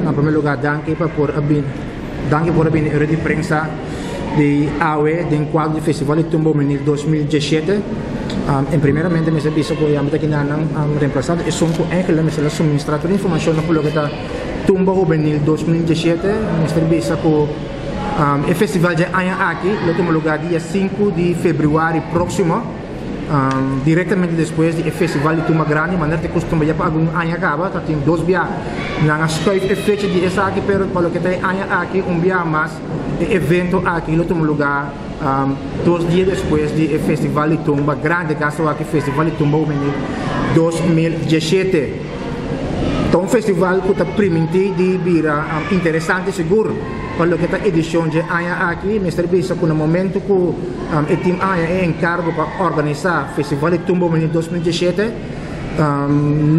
Na promé lugá danki pa por a bin danki por a bini e rueda di prensa di awe den kuadro di Festival di Tumba Hubenil 2017. En primeramente mester bisa ku ya mi ta kina nan remplasado esun ku Angela mester a suministrá tur informashonnan ku loke ta Tumba Hubenil 2017. Mester bisa ku e festival dje aña aki lo tuma lugá dia sinku di febrüari próksimo. Direktamente despues di e festival di Tumba Grandi, manera ta e kustumber ya pa algun aña kaba, ta tin dos bia nan a skuif e fecha di esaki, pero pa loke ta e aña aki un bia mas e evento aki lo tuma lugá dos dia despues di e festival di Tumba Grandi, kaso aki Festival di Tumba Hubenil 2017. Ta un festival ku ta primintí di bira interesante sigur pa loke ta edishon dje aña aki. Mester bisa ku na momentu ku e tim aña e enkargo pa organisá Festival di Tumba Hubenil 2017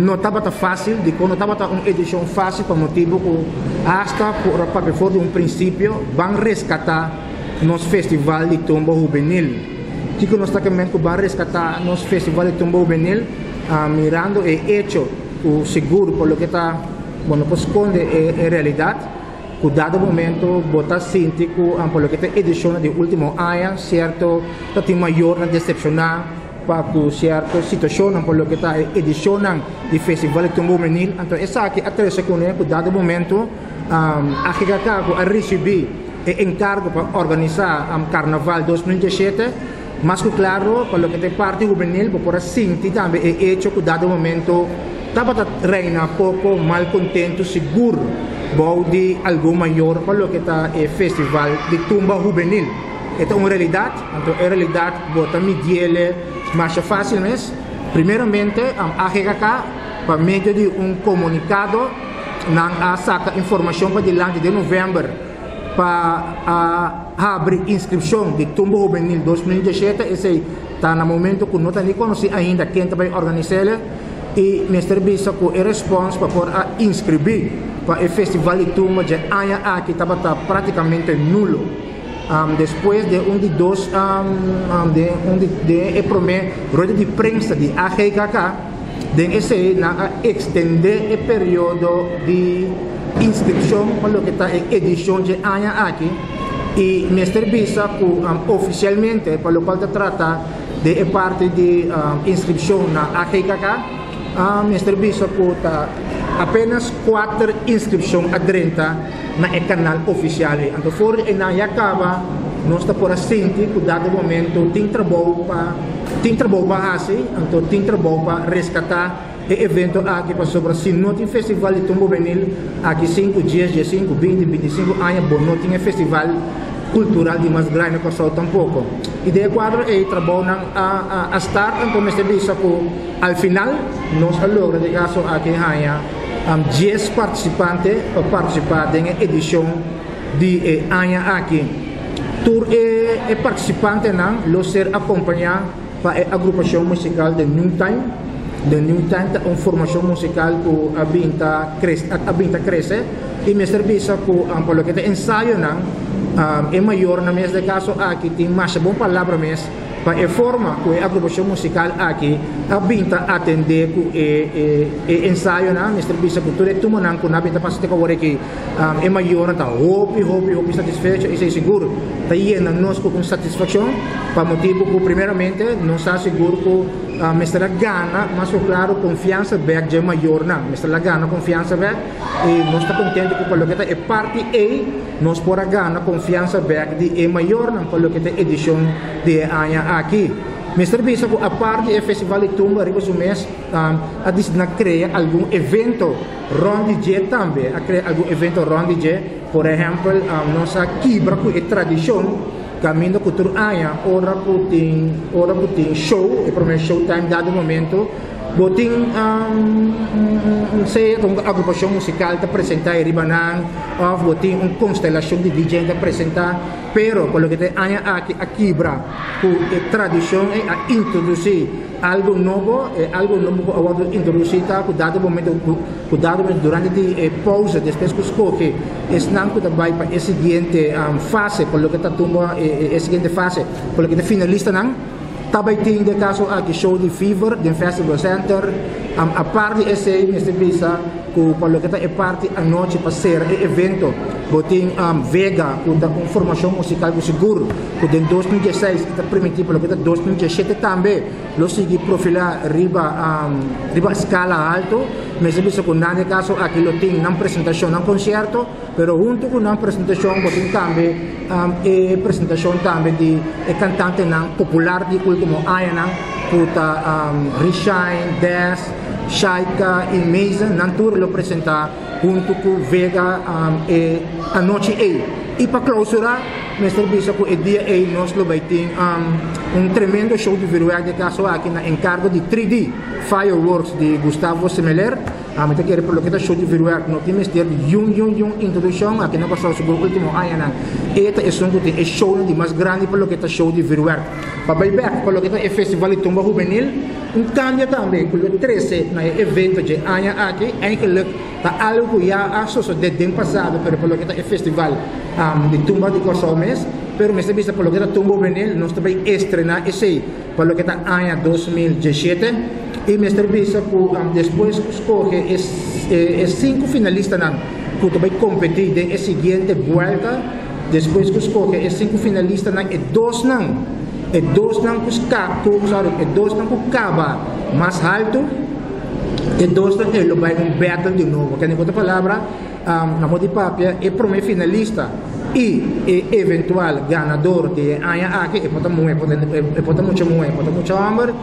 no tabata fásil. Dikon no tabata un edishon fásil? Pa motibu ku asta por a papia for di un prinsipio ban reskatá nos Festival di Tumba Hubenil. Kiko nos ta kemen ku ban reskatá nos Festival di Tumba Hubenil? Mirando e echo ku sigur por loke ta bo no por skonde e realidat ku dado momento bo ta sinti ku por loke ta edishonnan di ultimo aña sierto ta tin mayornan desepshoná pa ku sierto situashonnan por loke ta e edishonnan di Festival di Tumba Hubenil. Anto esaki a trese kuné ku dado momento AGKK ku a risibí e enkargo pa organisá Karnaval 2017. Mas ku klaro, pa loke ta e parti hubenil, bo por a sinti tambe e echo ku dado momento tabata reina poko malkontentu sigur bou di algun mayor pa loke ta e festival di tumba hubenil. E ta un realidat, anto e realidat bo ta midiele masha fásil mes. Primeramente, AGKK pa medio di un komunikado nan a saka informashon pa dilanti den novèmber pa a habri inskripshon di Tumba Hubenil 2017, esei ta na momento ku no ta ni konosí ainda ken ta bai organis'el i mester bisa ku e respons pa por a inskribí pa e festival di tumba dje aña aki tabata práktikamente nulo. Despues den un di dos den un di den e promé rueda di prensa di AGKK, Den esei nan a ekstendé e periodo di inskripshon pa loke ta e edishon dje aña aki i mester bisa ku ofisialmente pa lokual ta trata den e parti di inskripshon na AGKK mester bisa ku ta apenas kuater inskripshon a drenta na e kanal ofisial ei. Anto for di einan ya kaba nos ta por a sinti ku dado momento tin trabou pa Tin trabou pa hasi, anto tin trabou pa reskatá e evento aki pasobra si no tin festival di Tumba Hubenil aki sinku, dies, diesinku, binti, bintisinku aña bo no tin e festival kultural di mas grandi na Kòrsou tampoko. I den e kuadro ei trabounan a a start anto mester bisa ku al final nos a logra den e kaso aki haña dies partisipante pa partisipá den e edishon di e aña aki. Tur e e partisipantenan lo ser akompañá pa e agrupashon musikal The New Time. The New Time ta un formashon musikal ku a bin ta kres a bin ta krese i mester bisa ku pa loke ta ensayonan e mayornan mes den kaso aki tin masha bon palabra mes Pa e forma ku e agrupashon musikal aki a bin ta atendé ku e e ensayonan, mester bisa ku tur e tumonan ku nan a bin ta pasa te ku awor aki, e mayornan ta hopi, hopi, hopi satisfecho. Esei sigur ta yena nos ku un satisfakshon pa motibu ku primeramente nos sa sigur ku mester a gana mas ku klaru konfiansa bèk dje mayornan. Mester a gana konfiansa bèk i nos ta kontento ku pa loke ta e parti ei, Nos por a gana konfiansa bèk di e mayornan pa loke ta e edishon di e aña aki. Mester bisa ku apart di e Festival di Tumba riba su mes a disidí na krea algun evento rònt di dje tambe. A krea algun evento rònt di dje. Por ehèmpel nos a kibra ku e tradishon kaminda ku tur aña ora ku tin ora ku tin show, e promé showtime dado momento, Bo tin un sea un agrupashon musikal ta presentá ei riba nan òf bo tin un konstelashon di DJ ta presentá, pero pa loke ta e aña aki a kibra ku e tradishon ei a introdusí algu nobo, e algu nobo ku a wòrdu introdusí ta ku dado momento ku dado momento durante di e pousa despues ku skohe esnan ku ta bai pa e siguiente fase pa loke ta tumba e siguiente fase pa loke ta finalistanan. Ta bai tin den kaso aki show di Fever den Festival Center. Aparte di esei mester bisa ku pa loke ta e parti anochi pa sera e evento bo tin Vega ku ta un formashon musikal ku sigur ku den 2016 i ta primintí pa loke ta 2017 tambe lo sigui profilá riba riba skala haltu. Mester bisa ku nan den kaso aki lo tin nan presentashon, nan konsierto, pero huntu ku nan presentashon bo tin tambe e presentashon tambe di e kantantenan popular di ultimo añanan ku ta Rishine, Des, Shaika i Mason. Nan tur lo presentá huntu ku Vega e anochi ei. I pa klousurá mester bisa ku e dia ei nos lo bai tin un tremendo show di vuurwerk, den kaso aki na enkargo di 3D Fireworks di Gustavo Semeler. Ami ta kere por loke ta show di vuurwerk no tin mester di yun yun yun introdukshon. Aki na Kòrsou sigur ultimo añanan e ta esun ku tin e shownan di mas grandi pa loke ta show di vuurwerk. Pa bai bek pa loke ta e festival di tumba hubenil, un kambio tambe ku lo trese na e evento dje aña aki eigenlijk ta algu ku ya a sosode den pasado pero pa loke ta e festival di tumba di Kòrsou mes. Pero mester bisa pa loke ta tumba hubenil nos ta bai estrena esei pa loke ta aña 2017 i mester bisa ku despues ku skohe e sinku finalistanan ku ta bai kompetí den e siguiente buelta, despues ku skohe e sinku finalistanan e dosnan e dosnan ku ska ku sorry e dosnan ku kaba mas haltu e dosnan ei lo bai un battle di nobo. Kende ku otro palabra na modo di papia e prome finalista i e eventual ganador di e aña aki, e por ta muhé, e por ta mucha muhé, e por ta mucha hòmber,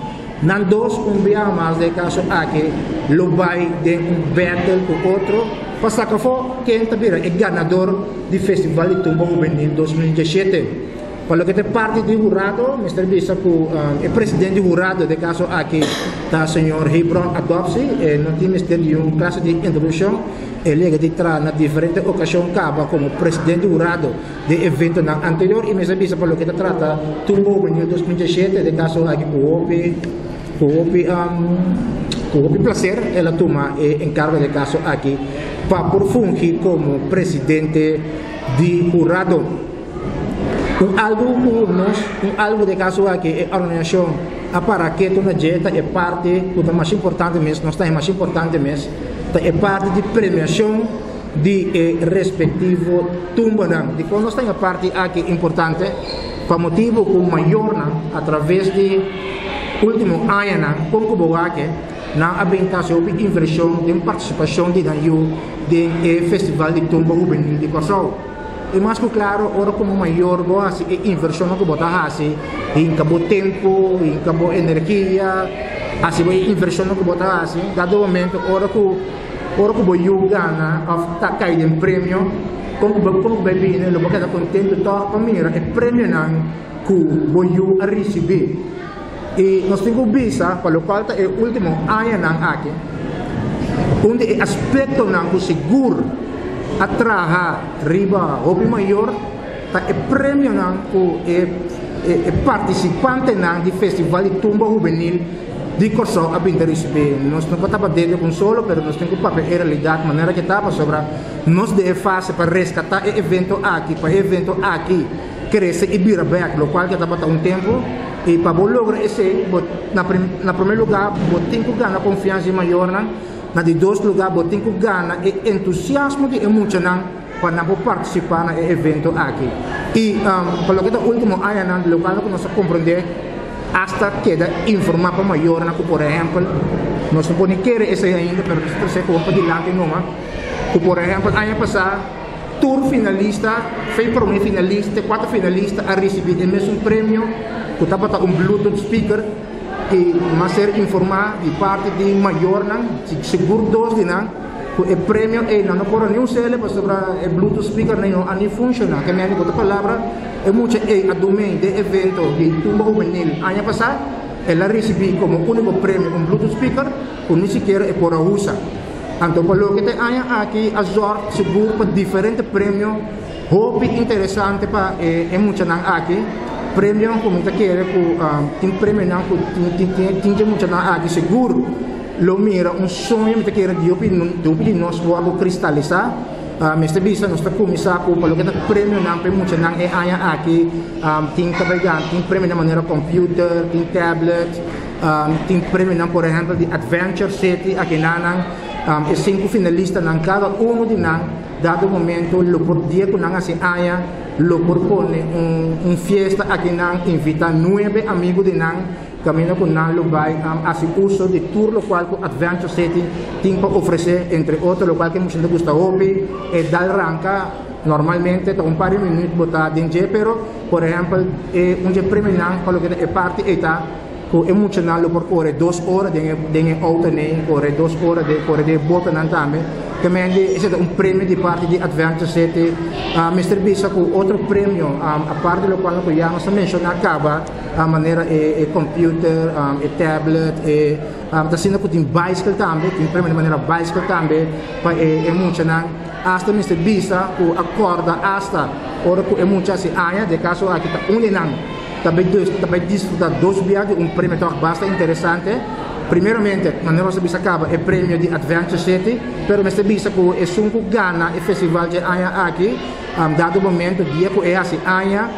nan dos un biaha mas den e kaso aki lo bai den un battle ku otro pa saka afó ken ta bira e ganador di Festival di Tumba Hubenil 2017. Pa loke ta e parti di hurado, mester bisa ku e presidente di hurado den e kaso aki ta señor Hebron Adopsy. E no tin mester di un klase di introdukshon. El yega di traha na diferente okashon kaba komo presidente di hurado den eventonan anterior i mester bisa pa loke ta trata Tumba Hubenil 2017, den e kaso aki ku hopi ku hopi ku hopi plaser el a tuma e enkargo den e kaso aki pa por fungi komo presidente di hurado. Un algu ku nos, un algu den kaso aki e organisashon a para ketu na dje ta e parti ku ta mas importante mes, nos ta e mas importante mes, ta e parti di premiashon di e respektivo tumbanan. Dikon nos ta e parti aki importante? Pa motibu ku mayornan atraves di ultimo añanan kon ku bo wak nan a bin ta hasi hopi invershon den partisipashon di nan yu den e festival di tumba hubenil di Kòrsou. E mas ku klaro ora komo mayor bo hasi e invershonnan ku bo ta hasi, hinka bo tempu, hinka bo energia, hasi bo e invershonnan ku bo ta hasi, dado momento ora ku ora ku bo yu gana òf ta kai den premio, kon ku bo kon ku bai bini lo bo keda kontentu tòg pa mira e premionan ku bo yu a risibí. I nos tin ku bisa pa lokual ta e último añanan aki, un di e aspektonan ku sigur a traha riba hopi mayor ta e premionan ku e e partisipantenan di Festival di Tumba Hubenil di Kòrsou a bin ta risibí. Nos no por tapa dede ku un solo, pero nos tin ku papia e realidat manera ke ta pasobra nos den e fase pa reskatá e evento aki, pa e evento aki krese i bira bèk lokual ke tabata un tempu. I pa bo logra esei bo na na promé lugá bo tin ku gana konfiansa di mayornan. Na di dos lugá, bo tin ku gana e entusiasmo di e muchanan pa nan por partisipá na e evento aki. I pa loke ta último añanan, di lokual ku nos a komprendé, asta keda informá pa mayornan ku, por ehèmpel, nos no por ni kere esei ainda, pero nos ta trese komo padilanti numa, ku por ehèmpel aña pasá tur finalista, fei promé finalista te kuater finalista a risibí e mesun premio ku tabata un Bluetooth speaker. I mas ser informá di parti di mayornan, sigur dos di nan, ku e premio ei nan no por a ni us'el pasobra e bluetooth speaker nan no a ni funshoná. Ke mende ku otro palabra, e mucha ei a dum'é den evento di Tumba Hubenil aña pasá, el a risibí komo úniko premio un bluetooth speaker ku ni sikiera e por a usa. Anto pa loke ta e aña aki a zòrg sigur pa diferente premio. Hopi interesante pa e muchanan aki. Premio ku mi ta kere ku tin premionan ku tin tin dje muchanan aki sigur lo mira un soño mi ta kere di hopi di hopi di nos wòrdu kristalisá. Mester bisa nos ta kuminsá ku pa loke ta premionan pa e muchanan e aña aki tin ta bai gana tin premionan manera computer, tin tablet. Tin premionan por ehèmpel di Adventure City akinan e sinku finalistanan kada uno di nan dado momento lo por dia ku nan hasi aña lo por pone un fiesta akinan invita nuebe amigu di nan kaminda ku nan lo bai hasi uso di tur lokual ku Adventure City tin pa ofresé, entre otro lokual ku e muchanan ta gusta hopi e dal ranka. Normalmente ta un par di minuut bo ta den dje, pero por ehempel e un dje premionan pa loke ta e parti ei ta ku e muchanan lo por kore dos ora den e den e outo nei, kore dos ora den kore den e botonan tambe. Te mende esei ta un premio di parti di Adventure City. Mester bisa ku otro premio aparte di lokual ku ya nos a menshoná kaba manera e e computer, e tablet, e ta asina ku tin bicycle tambe, tin premio di manera bicycle tambe pa e e muchanan. Asta mester bisa ku a kòrda asta ora ku e mucha hasi aña, den e kaso aki ta un di nan ta bai ta bai disfrutá dos bia di un premio tòg basta interesante. Primeramente, manera nos a bisa kaba, e premio di Adventure City, pero mester bisa ku esun ku gana e festival dje aña aki, dado momento dia ku e hasi aña,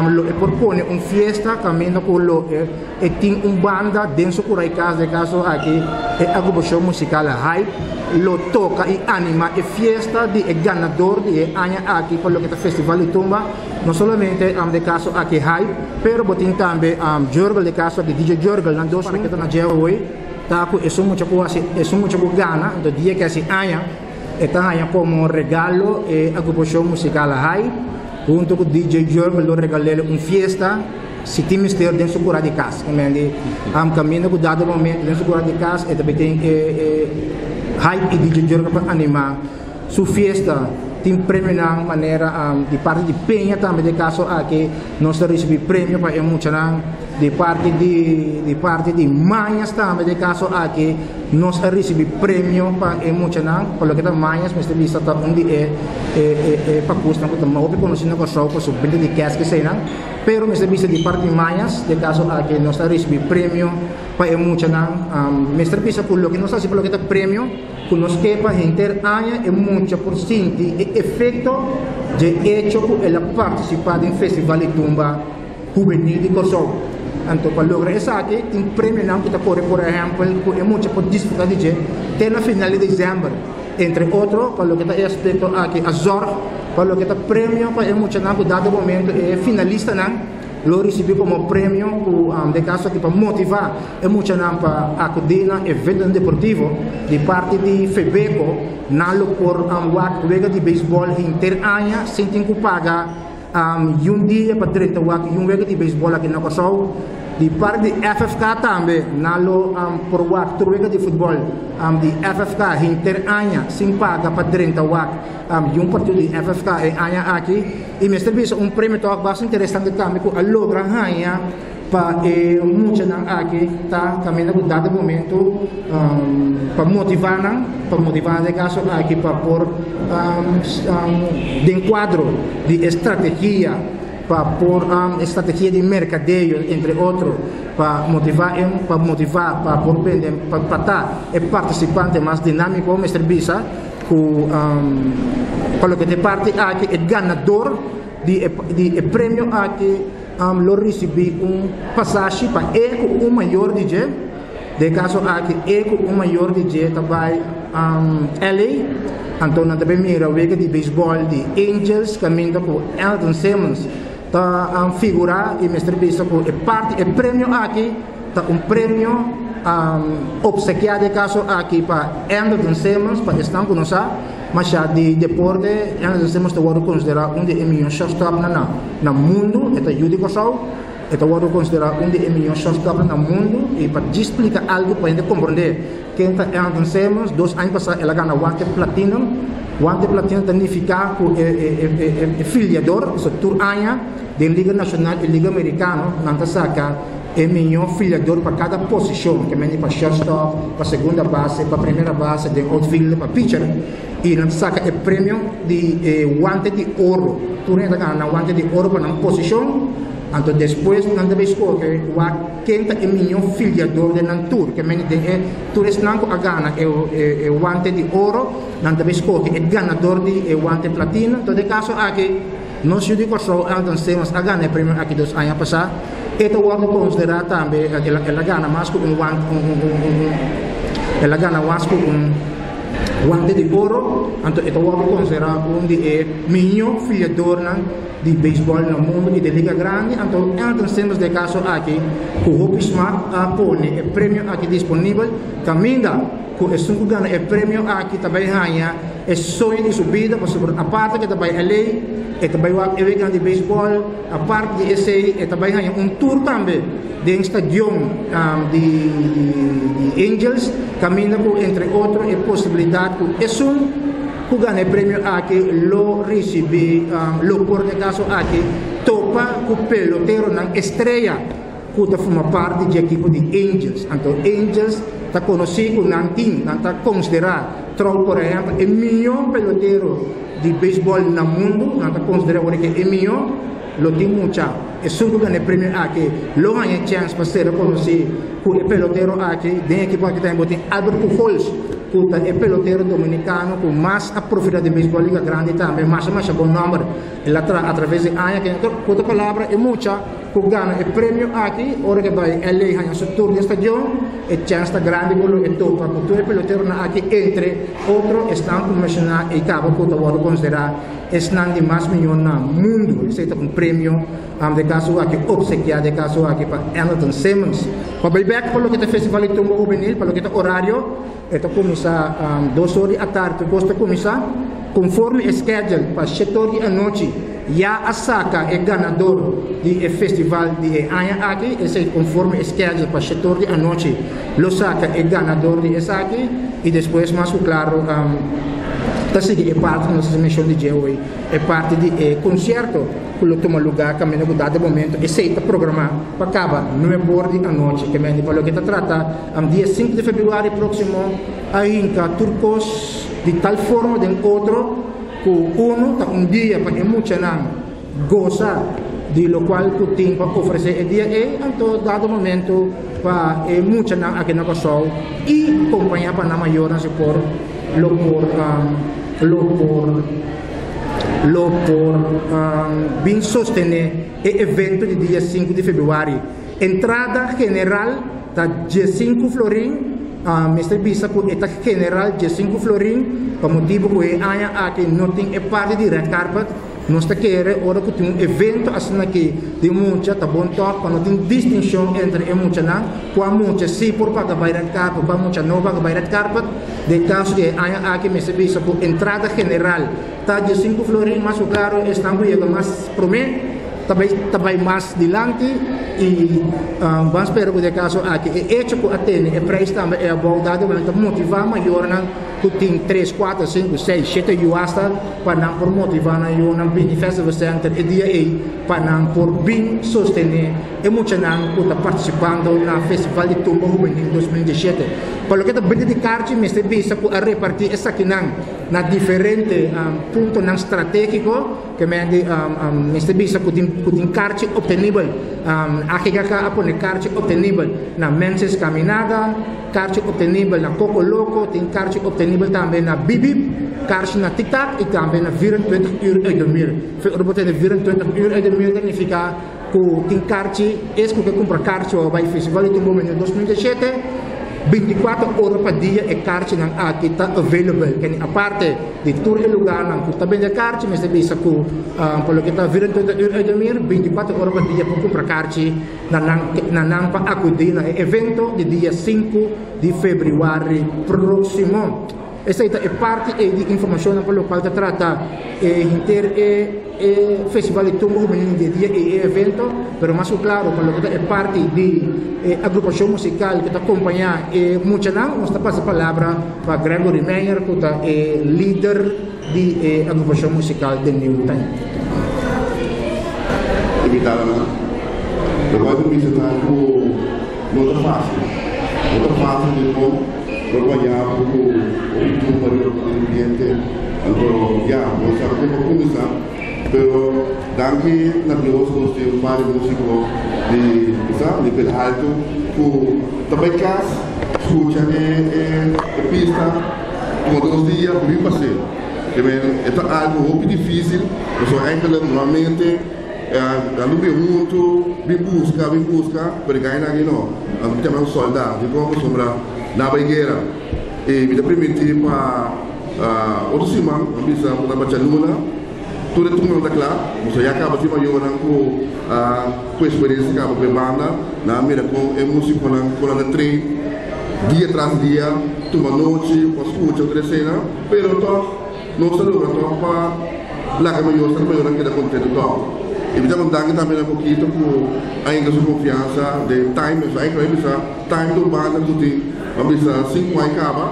lo e por pone un fiesta kaminda ku lo e tin un banda den su kura i kas, den e kaso aki e agrupashon musikal Hype lo toka i anima e fiesta di e ganador di e aña aki pa loke ta Festival di Tumba, no solamente den e kaso aki Hype, pero bo tin tambe Jurgel, den e kaso aki DJ Jurgel, nan dos ku ta na dje awoy ta ku esun mucha ku hasi esun mucha ku gana, anto dia ku hasi aña e ta haña komo regalo e agrupashon musikal Hype hunto ku DJ Jurgel lo regal'el un fiesta. Si tin mester den su kura di kas. Amen di am kaminda ku dado momento den su kura di kas e ta bai tin e e hype i DJ Jurgen pa animá su fiesta. Tin premionan manera di parti di Peña tambe den kaso aki nos ta risibí premio pa e muchanan di parti di di parti di Mañas tambe den kaso aki nos a risibí premio pa e muchanan pa loke ta Mañas mester bisa ta un di e e e pakusnan ku ta hopi konosí na Kòrsou pa su benta di kès keseinan. Pero mester bisa di parti Mañas, den kaso aki nos ta risibí premio pa e muchanan. Mester bisa ku loke nos ta hasi pa loke ta premio ku nos ke pa henter aña e mucha por sinti e efekto dje echo ku el a partisipá den Festival di Tumba Hubenil di Kòrsou. Anto pa logra esaki tin premionan ku ta kore por ehèmpel ku e mucha por disfrutá di dje te na final di desèmber. Entre otro pa loke ta e aspekto aki a zòrg pa loke ta premio pa e muchanan ku dado momento e finalistanan lo risibí komo premio ku den kaso aki pa motivá e muchanan pa akudí na eventonan deportivo di parti di Febeko nan lo por wak wega di beisbòl henter aña sin tin ku paga Yun dia pa drenta wak yun wega di beisbòl aki na Kòrsou. Di parti di FFK tambe nan lo por wak tur wega di futbòl di FFK henter aña sin paga pa drenta wak yun partido di FFK e aña aki. I mester bisa un premio tòg basta interesante tambe ku a logra haña pa e muchanan aki ta kaminda ku dado momento pa motivá nan, pa motivá nan den kaso aki pa por den kuadro di e strategia pa por e strategia di merkadeo entre otro pa motivá e pa motivá pa por bende pa ta e partisipante mas dinámiko mester bisa ku pa loke ta e parti aki e ganador di e premio aki. Lo risibí un pasashi pa e ku un mayor di dje, den e kaso aki e ku un mayor di dje ta bai LA, anto nan ta bai mira wega di beisbòl di Angels kaminda ku Andrelton Simmons ta figurá i mester bisa ku e parti e premio aki ta un premio opsekiá den e kaso aki pa Andrelton Simmons pa esnan ku no sa. Masha di deporte, Anderson Simmons ta wòrdu konsiderá un di e mihó shortstopnan na na mundu. E ta yu di Kòrsou. E ta wòrdu konsiderá un di e mihó shortstopnan na mundu. I pa djis splika algu pa hende komprondé ken ta Anderson Simmons, dos aña pasá el a gana Wante Platinum. Wante Platinum ta nifiká ku e e e e filiador, so tur aña den Liga Nashonal i Liga Amerikano nan ta saka E mihó filiador pa kada posishon, ke mende pa shortstop, pa segunda base, pa primera base, den outfielder, pa pitcher, i nan ta saka e premio di e wante di oro. Tur hende ta gana nan wante di oro pa nan posishon, anto despues nan ta bai skohe wak ken ta e mihó filiador den nan tur, ke mende den e tur esnan ku a gana e e wante di oro, nan ta bai skohe e ganador di e wante platino. Anto den e kaso aki. Nos yu di Kòrsou Elton Simmons a gana e premio aki dos aña pasá. E ta wòrdu konsiderá tambe, el a gana mas ku un el a gana mas ku un guante di oro, anto e ta wòrdu konsiderá un di e mihó fiadornan di beisbòl na mundu i den Liga Grandi. Anto Andrelton Simmons den e kaso aki ku hopi smak a pone e premio aki disponibel kaminda ku esun ku gana e premio aki ta bai haña e soño di su bida pasobra aparte ku e ta bai LA e ta bai wak e weganan di beisbòl. Apart di esei e ta bai haña un tour tambe den stadion di Angels kaminda ku entre otro e posibilidat ku esun ku gana e premio aki lo risibí lo por den kaso aki topa ku peloteronan estrea ku ta forma parti dje ekipo di Angels. Anto Angels ta konosí ku nan tin nan ta konsiderá Trout por ehèmpel e mihó pelotero di beisbòl na mundu, nan ta konsiderá wòrdu ke e mihó, lo tin mucha. Esun ku gana e premio aki lo haña e chèns pa ser rekonosí ku e pelotero aki. Den e ekipo aki tambe bo tin Albert Pujols ku ta e pelotero dominikano ku mas a profitá den beisbòl liga grandi tambe, masha masha bon nòmber el a traha atraves di aña. Ku otro palabra e mucha ku gana e premio aki ora ke bai LA haña su tur den stadion, e chèns ta grandi ku lo e topa ku tur e peloteronan aki entre otro esnan ku menshoná ei kaba ku ta wòrdu konsiderá esnan di mas mihó na mundu. Esei ta un premio den kaso aki opsekiá den kaso aki pa Andrelton Simmons. Pa bai bèk pa loke ta Festival di Tumba Hubenil, pa loke ta orario, e ta kuminsá dos or di atardi tur kos ta kuminsá konforme e schedule pa shete or di anochi. Ya a saka e ganador di e festival di e aña aki, esei konforme e schedule pa shetor di anochi lo saka e ganador di esaki i despues mas ku klaro ta sigui e parti ku nos a menshon di dje hoy, e parti di e konsierto ku lo tuma lugá kaminda ku dado momento esei ta programá pa kaba nuebe or di anochi. Ke mende pa loke ta trata dia sinku di februari próksimo a hinka tur kos di tal forma den otro. Ku unu ta un dia pa e muchanan gosa di lokual ku tin pa ofresé e dia ei, anto dado momentu pa e muchanan aki na Kòrsou i kompañá pa nan mayornan si por lo por lo por lo por bin sostené e evento di dia sinku di febrüari. Entrada general ta diesinku florin. Mester bisa ku e ta general diesinku florin pa motibu ku e aña aki no tin e parti di red carpet. Nos ta kere ora ku tin un evento asina aki di mucha ta bon tòg pa no tin distinshon entre e muchanan, kua mucha si por paga bai red carpet, kua mucha no paga bai red carpet. Den kaso di e aña aki mester bisa ku entrada general ta diesinku florin, mas ku klaro esnan ku yega mas promé ta bai ta bai mas dilanti i ban spera ku den kaso aki e echo ku a tene e preis tambe e abou dado ku nan ta motivá mayornan ku tin tres, kuater, sinku, seis, shete yu asta pa nan por motivá nan yunan bini Festival Center e dia ei pa nan por bin sostené e muchanan ku ta partisipando na Festival di Tumba Hubenil 2017. Pa loke ta bende di karchi mester bisa ku a repartí esakinan na diferente puntonan stratégiko. Ke men di mester bisa ku tin ku tin karchi optenibel. AGKK a pone karchi optenibel na Menses Caminada, karchi optenibel na Coco Loco, tin karchi optenibel tambe na Bip Bip, karchi na Tik Tak i tambe na 24 uur uit de muur. Fe ora bo tende 24 uur uit de muur ta nifiká ku tin karchi, es ku ke kumpra karchi pa bai Festival di Tumba Hubenil 2017, 24 ora pa dia e karchinan aki ta available. Kende aparte di tur e lugarnan ku ta bende karchi mester bisa ku pa loke ta 24 uur uit de muur, 24 ora pa dia por kumpra karchi na nan na nan pa akudí na e evento di dia sinku di febrüari próksimo. Esei ta e parti ei di informashonnan pa lokual ta trata e henter e e festival di Tumba Hubenil di e dia ei e evento, pero mas ku klaro pa loke ta e parti di e agrupashon musikal ku ta kompañá e muchanan nos ta pasa palabra pa Gregory Meyer ku ta e lider di e agrupashon musikal The New Time. Invitadonan, lokual ta bisa ta ku no ta fásil, no ta fásil di no. Por baña bo ku un tumba riba bo ambiente, anto ya, bo sa kon pa kuminsá. Pero danki na Dios nos tin un par di músiko di sa nivel haltu ku ta bai kas skucha e e pista tuma dos dia bin pas'é. E ta algu hopi difísil pasobra enkele normalmente. Nan lo bin huntu, bin buska, bin buska, pero e gainan aki no. Nan ta chama nan sòldá. Dikon? Pasobra nan a bai guera. I mi ta primintí pa otro siman, nan bisa ku ta bacha luna, tur e tumbanan ta kla. Pasobra ya kaba tin mayornan ku a ku eksperensia kaba ku e banda. Nan a mira kon e músikonan kon nan ta train dia tras dia, tuma nochi pa skucha otro esena. Pero tòg nos ta logra tòg pa laga e mayor, sa mayornan keda kontentu tòg. I mi ta konta tambe na Kokito ku a hinka su konfiansa den Time. So eigenlijk a bisa Time ta un banda ku tin, a bisa sinku aña kaba,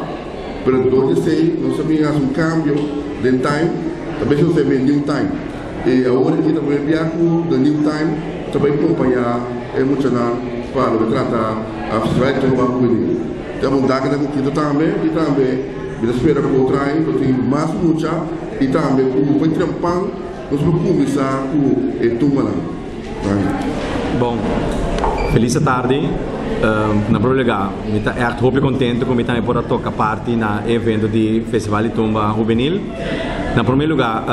pero dor di esei nos a bin hasi un kambio den Time, ta bes nos ta bin New Time. I awor aki ta primer bia ku The New Time ta bai kompañá e muchanan pa loke trata Festival di Tumba Hubenil. Ta un danki na Kokito tambe i tambe mi ta spera ku otro aña lo tin mas mucha i tambe ku por trempan nos por kuminsá ku e tumbanan. Danki. Bon, felis atardi. Na primer lugar, mi ta ègt hopi kontentu ku mi tambe por a toka parti na e evento di Festival di Tumba Hubenil. Na primer lugar,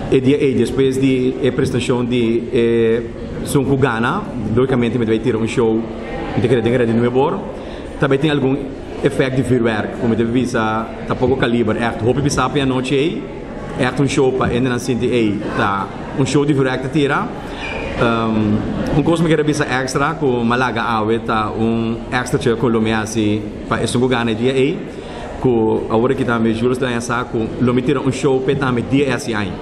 e dia ei despues di e presentashon di e Sun ku Gana, logikamente mi ta bai tira un show, mi ta kere den redi nuebe or. Ta bai tin algun efect di vuurwerk ku mi ta bisa ta poko kaliber ègt hopi bisa pa e anochi ei ègt un show pa hendenan sinti ei ta un show di vuurwerk ta tira. Un kos mi kere bisa extra ku mi a laga awe ta un extra che ku lo mi hasi pa esun ku gana e dia ei ku awor aki tambe Jules ta haña sa ku lo mi tira un show p'e tambe dia e hasi aña.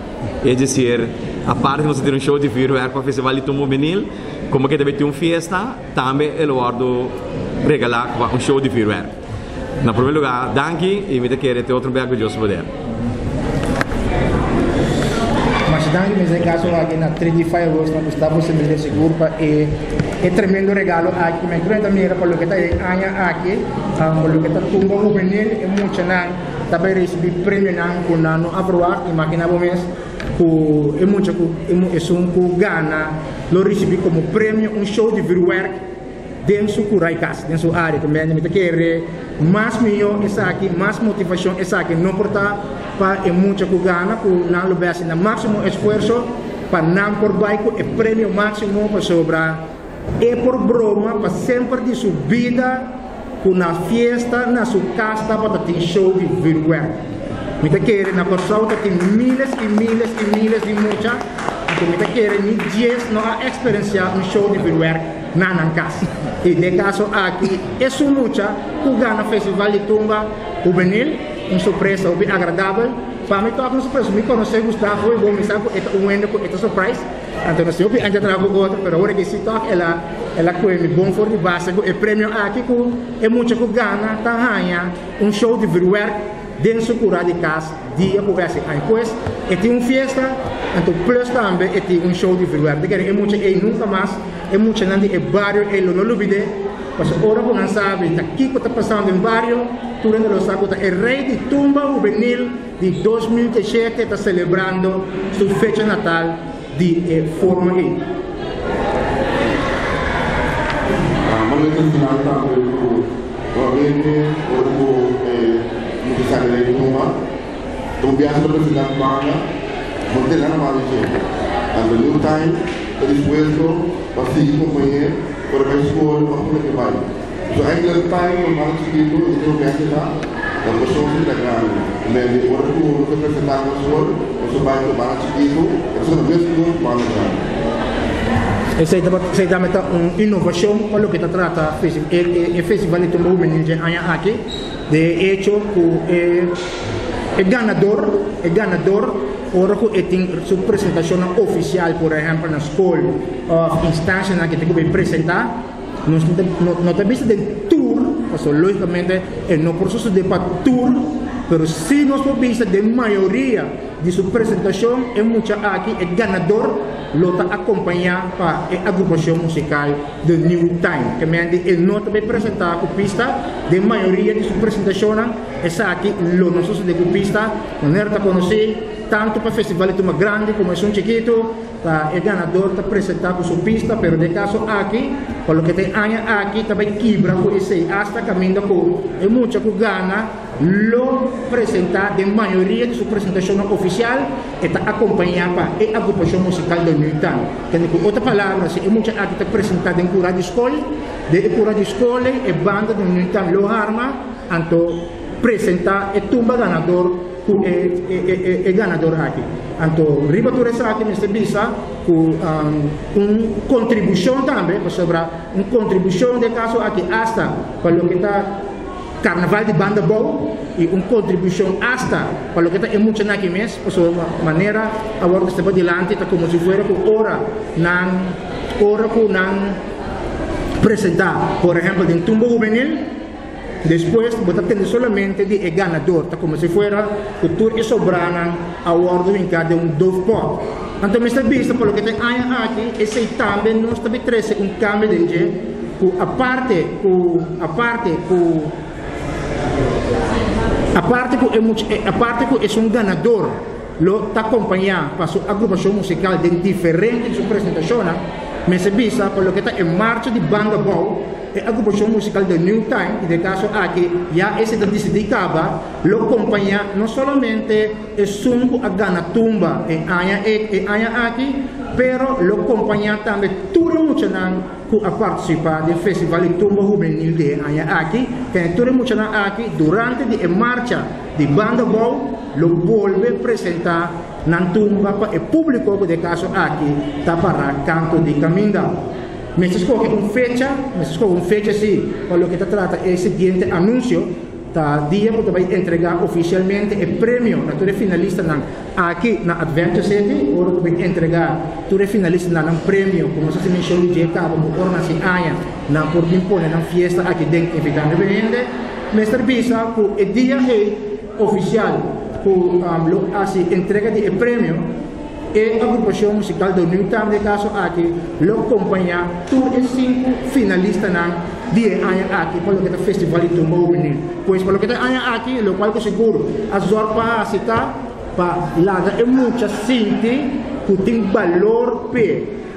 Es desir aparte nos ta tira un show di vuurwerk pa festival di Tumba Hubenil komo ke ta bai tin un fiesta. Tambe e lo wòrdu regalá pa un show di vuurwerk. Na promé lugá, danki i mi ta kere te otro bia ku Dios su poder. Masha danki mes e kaso aki na 3D Fireworks na Gustavo Semilla sigur pa e e tremendo regalo aki ku mi a ta mira pa loke ta e aña aki pa loke ta tumba hubenil e muchanan ta bai risibi premionan ku nan no a verwagt. Imagina bo mes ku e mucha ku esun ku gana lo risibí komo premio un show di vuurwerk den su kura i kas, den su área. Tambe mi ta kere mas mihó esaki, mas motivashon esaki no por ta pa e mucha ku gana ku nan lo bai hasi nan máksimo esfuerso pa nan por bai ku e premio máksimo pasobra e por broma pa semper di su bida ku na fiesta na su kas tabata tin show di vuurwerk. Mi ta kere na Kòrsou ta tin miles i miles i miles di mucha anto mi ta kere ni dies no a eksperensiá un show di vuurwerk na nan kas. I den kaso aki esun mucha ku gana Festival di Tumba Hubenil, un sorpresa hopi agradabel. Pa mi tòg un sorpresa, mi konosé Gustavo i bo mi sa ku e ta un hende ku e ta surprise. Anto nos tin hopi aña ta traha ku otro, pero awor aki si tòg el a el a kohe mi bon for di base ku e premio aki ku e mucha ku gana ta haña un show di vuurwerk den su kura di kas dia ku hasi aña. Pues e tin un fiesta, anto plus tambe e tin un show di vuurwerk. Ta kere e mucha ei nunka mas e muchanan di e bario ei lo no lubid'é, pasobra ora ku nan sabi ta kiko ta pasando den bario, tur hende lo sa ku ta e rei di tumba hubenil. Di 2007 ta selebrando su fecha natal di e forma ei. Momento final tambe ku nuevamente ora ku e mucha sali den e tumba, ta un biaha ta presenta ku banda, no ta tene nada mas di dje. Anto New Time ta dispuesto pa sigui kompañ'é ora bai skol òf unda ke bai. So enkele time nos banda chikitu e tin un mester ta na porshon si ta grandi. Mende ora ku nos ta presentá na skol nos ta bai ku banda chikitu e ta sona mes bon ku banda grandi. Esei ta esei tambe ta un inovashon pa loke ta trata e festival di Tumba Hubenil dje aña aki. De echo ku e e ganador e ganador ora ku e tin su presentashonnan ofisial por ehèmpel na skol òf instanshanan ke tin ku bai presentá, Nos no ta, no ta bisa den tur, pasobra lógicamente e no por sosodé pa tur, pero sí nos por bisa den mayoria di su presentacion e mucha aki, e ganador, lo ta acompañá pa e agrupacion musical The New Time. Ke men di e no ta bay presentá ku pista, den mayoria di su presentacionnan. Esaki lo no sosodé ku pista, manera ta konosí tantu pa festival di tumba grandi komo esun chikitu, ta e ganador ta presentá ku su pista, pero den e kaso aki, pa loke ta e aña aki ta bai kibra ku esei asta kaminda ku e mucha ku gana lo presentá den mayoria di su presentashonnan ofisial e ta akompañá pa e agrupashon musikal de Nuitan. Kende ku otro palabra si e mucha aki ta presentá den kura di skol, den e kura di skol ei e banda de Nuitan lo harma anto presentá e tumba ganador ku e e ganador aki. Anto riba tur esaki mester bisa ku un kontribushon tambe pasobra un kontribushon den e kaso aki asta pa loke ta Karnaval di Banda Bou i un kontribushon asta pa loke ta e muchanan aki mes, pasobra manera awor ku staba dilanti ta komo si fuera ku ora nan ora ku nan presentá por ehèmpel den Tumba Hubenil despues bo ta tende solamente di e ganador ta komo si fuera ku tur e sobranan a wòrdu hinká den un doofpot. Anto mester bisa pa loke ta e aña aki esei tambe nos ta bin trese un kambio den dje. Ku aparte ku aparte ku aparte ku e mucha aparte ku esun ganador lo ta kompañá pa su agrupashon musikal den diferente di su presentashonnan, mester bisa pa loke ta e marcha di Banda Bou, e agrupashon musikal The New Time, i den kaso aki ya esei ta disidí kaba, lo kompañá no solamente esun ku a gana tumba e aña e aña aki, pero lo kompañá tambe tur e muchanan ku a partisipá den Festival di Tumba Hubenil di e aña aki, kende tur e muchanan aki durante di e marcha di Banda Bou lo bolbe presentá nan tumba pa e públiko ku den e kaso aki ta pará kantu di kaminda. Mester skohe un fecha, mester skohe un fecha sí pa loke ta trata e siguiente anunsio. Ta dia ku ta bai entregá ofisialmente e premio na tur e finalistanan aki na Adventure City. Ora ku bai entregá tur e finalistanan nan premio, ku nos a hasi menshon di dje kaba ku ora nan hasi aña nan por bin pone nan fiesta aki den invitando e hende. Mester bisa ku e dia ei ofisial ku lo hasi entrega di e premio, e agrupashon musikal The New Time den e kaso aki lo kompañá tur e sinku finalistanan di e aña aki pa loke ta Festival di Tumba Hubenil. Pues pa loke ta e aña aki lokual ku sigur a zòrg pa hasi ta pa laga e mucha sinti ku tin balor p'e,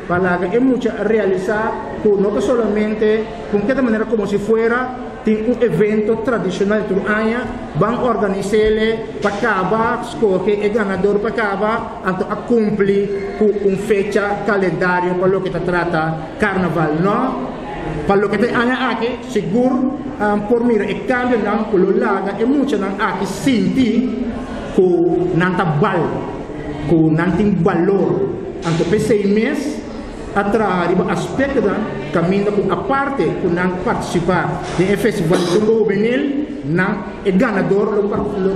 pa laga e mucha realisá ku no ta solamente ku un keda manera komo si fuera Tin un evento tradishonal tur aña, ban organis'ele pa kaba, skohe e ganador pa kaba, anto a kumpli ku un fecha kalendario pa loke ta trata karnaval. No, pa loke ta e aña aki, sigur por mira e kambionan ku lo laga e muchanan aki sinti ku nan ta bal, ku nan tin balor. Anto p'esei mes. A traha riba aspektonan kaminda ku aparte ku nan partisipá den e festival di Tumba Hubenil, nan e ganador lo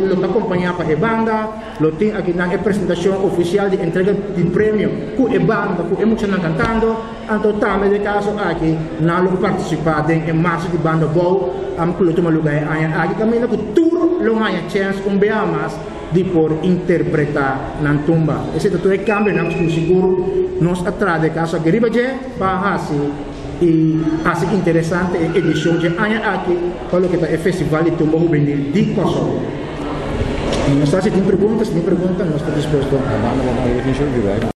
lo ta kompañá pa e banda, lo tin akinan e presentashon ofisial di entrega di premio ku e banda ku e muchanan kantando, anto tambe den e kaso aki nan lo partisipá den e marcha di banda bou ku lo tuma lugá e aña aki kaminda ku tur lo haña chèns un bia mas di por interpretá nan tumba. Esei ta tur e kambionan ku sigur nos a traha den kaso aki riba dje pa hasi i hasi interesante e edishon dje aña aki pa loke ta e Festival di Tumba Hubenil di Kòrsou. Mi no sa si tin pregunta, si tin pregunta nos ta dispuesto.